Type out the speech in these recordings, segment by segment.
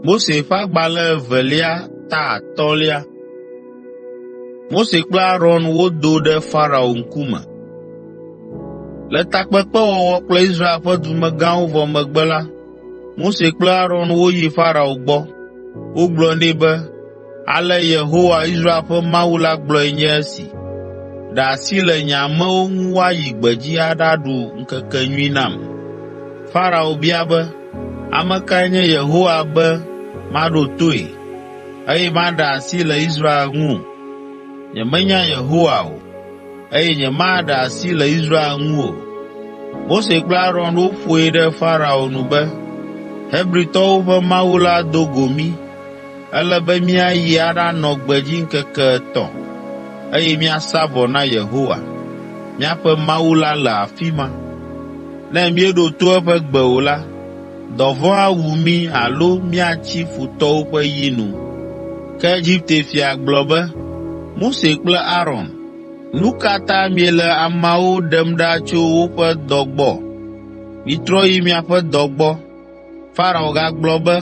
Mose kple Aron wodo ɖe Farao ŋkume. Le takpekpe wɔwɔ kple Israel ƒe dumegãwo vɔ megbe la, Mose kple Aron woyi Farao gbɔ. Wogblɔ nɛ be, “Ale Yehowa, Israel ƒe Mawu la gblɔe nye esi, ‘Ɖe asi le nye amewo ŋu woayi gbedzi aɖaɖu ŋkekenyui nam.’ ” Farao bia be, “Ame kae nye Yehowa be maɖo toe, eye maɖe asi le Israel ŋu? Nyemenya Yehowa o, eye nyemaɖe asi le Israel ŋu o.” Mose kple Aron woƒoe ɖe Farao nu be, “Hebritɔwo ƒe Mawu la do go mí. Ele be míayi aɖanɔ gbedzi ŋkeke etɔ̃, eye míasa vɔ na Yehowa, míaƒe Mawu la le afi ma. Ne míeɖo to eƒe gbe o la, dɔvɔ̃ awu mí alo míatsi futɔwo ƒe yi nu.” Ke Egipte fia gblɔ be, “Mose kple Aron, nu ka ta miele ameawo ɖem ɖa tso woƒe dɔ gbɔ? Mitrɔ yi miaƒe dɔ gbɔ!” Farao gagblɔ be,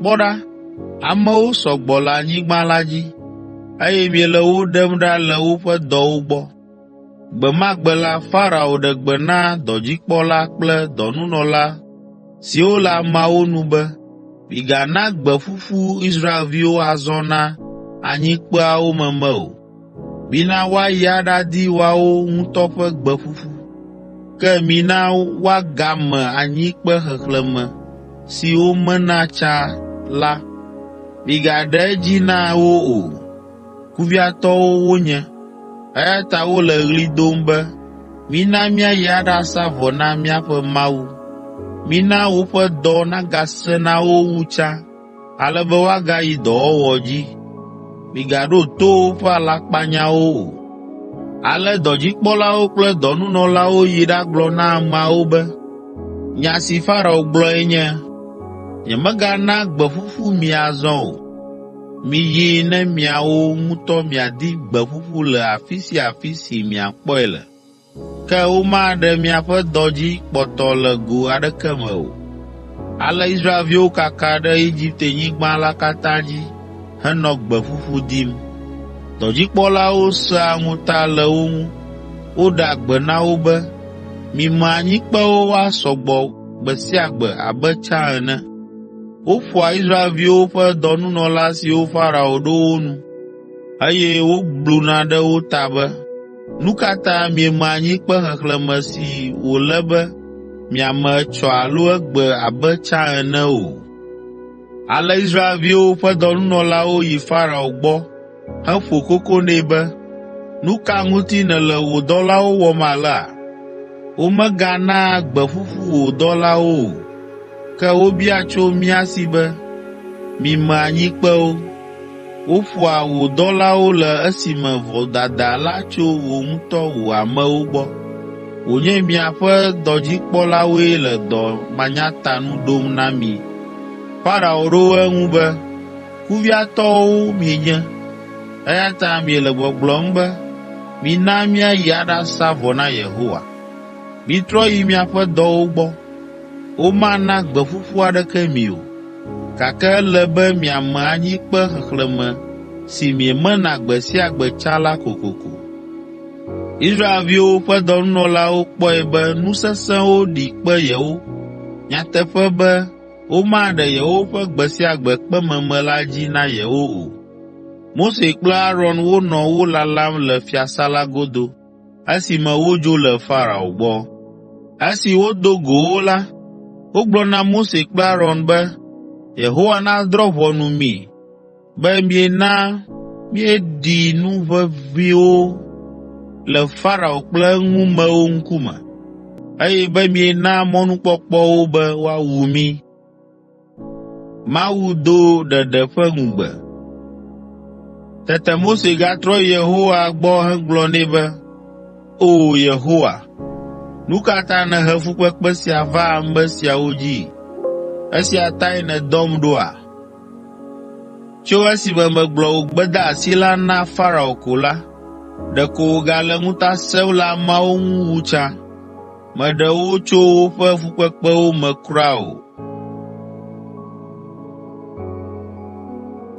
“Kpɔ ɖa, amewo sɔ gbɔ le anyigba la dzi, eye miele wo ɖem ɖa le woƒe dɔwo gbɔ.” Gbe ma gbe la, Farao ɖe gbe na dɔdzikpɔla kple dɔnunɔla siwo le ameawo nu be, “Migana gbe ƒuƒu Israelviwo azɔ na anyikpeawo meme o. Mina woayi aɖadi woawo ŋutɔ ƒe gbe ƒuƒu. Ke mina woagame anyikpe xexlẽme si womena tsã la, migaɖe edzi na wo o. Kuviatɔwo wonye, eya ta wole ɣli dom be, ‘Mina míayi aɖasa vɔ na míaƒe Mawu!’ Mina woƒe dɔ nagasẽ na wo wu tsã, ale be woagayi dɔwɔwɔ dzi. Migaɖo to woƒe alakpanyawo o.” Ale dɔdzikpɔlawo kple dɔnunɔlawo yi ɖagblɔ na ameawo be, “Nya si Farao gblɔe nye, ‘Nyemegana gbe ƒuƒu mi azɔ o. Miyi ne miawo ŋutɔ miadi gbe ƒuƒu le afi sia afi si miakpɔe le. Ke womaɖe miaƒe dɔ dzi kpɔtɔ le go aɖeke me o.’ ” Ale Israelviwo kaka ɖe Egiptenyigba la katã dzi henɔ gbe ƒuƒu dim. Dɔdzikpɔlawo sẽa ŋuta le wo ŋu. Woɖea gbe na wo be, “Mime anyikpewo woasɔ gbɔ gbe sia gbe abe tsã ene.” Woƒoa Israelviwo ƒe dɔnunɔla siwo Farao ɖo wo nu, eye wobluna ɖe wo ta be, “Nu ka ta mieme anyikpe xexlẽme si wòle be miame etsɔ alo egbe abe tsã ene o?” Ale Israelviwo ƒe dɔnunɔlawo yi Farao gbɔ heƒo koko nɛ be, “Nu ka ŋuti nèle wò dɔlawo wɔm alea? Womeganaa gbe ƒuƒu wò dɔlawo o, ke wobia tso mía si be, ‘Mime anyikpewo!’ Woƒoa wò dɔlawo le esime vodada la tso wò ŋutɔ wò amewo gbɔ. Wònye miaƒe dɔdzikpɔlawoe le dɔ manyatanu ɖom na mí.” Farao ɖo eŋu be, “Kuviatɔwo mienye, eya ta miele gbɔgblɔm be, ‘Mina míayi aɖasa vɔ na Yehowa.’ Mitrɔ yi miaƒe dɔwo gbɔ. Womana gbe ƒuƒu aɖeke mi o, gake ele be miame anyikpe xexlẽme si miemena gbe sia gbe tsã la kokoko.” Israelviwo ƒe dɔnunɔlawo kpɔe be nu sesẽwo ɖi kpe yewo nyateƒe be womaɖe yewoƒe gbe sia gbe kpememe la dzi na yewo o. Mose kple Aron wonɔ wo lalam le fiasã la godo esime wodzo le Farao gbɔ. Esi wodo go wo la, wogblɔ na Mose kple Aron be, “Yehowa nadrɔ̃ ʋɔnu mi be miena míeɖi nu ʋeʋĩwo le Farao kple eŋumewo ŋkume, eye be miena mɔnukpɔkpɔ wo be woawu mí.” Mawu do ɖeɖe ƒe ŋugbe. Tete Mose gatrɔ yi Yehowa gbɔ hegblɔ nɛ be, “O Yehowa, nu ka ta nèhe fukpekpe sia va ame siawo dzi? Esia tae nèdɔm ɖoa? Tso esime megblɔ wò gbedeasi la na Farao ko la, ɖeko wògale ŋuta sẽm le ameawo ŋu wu tsã. Mèɖe wo tso woƒe fukpekpewo me kura o.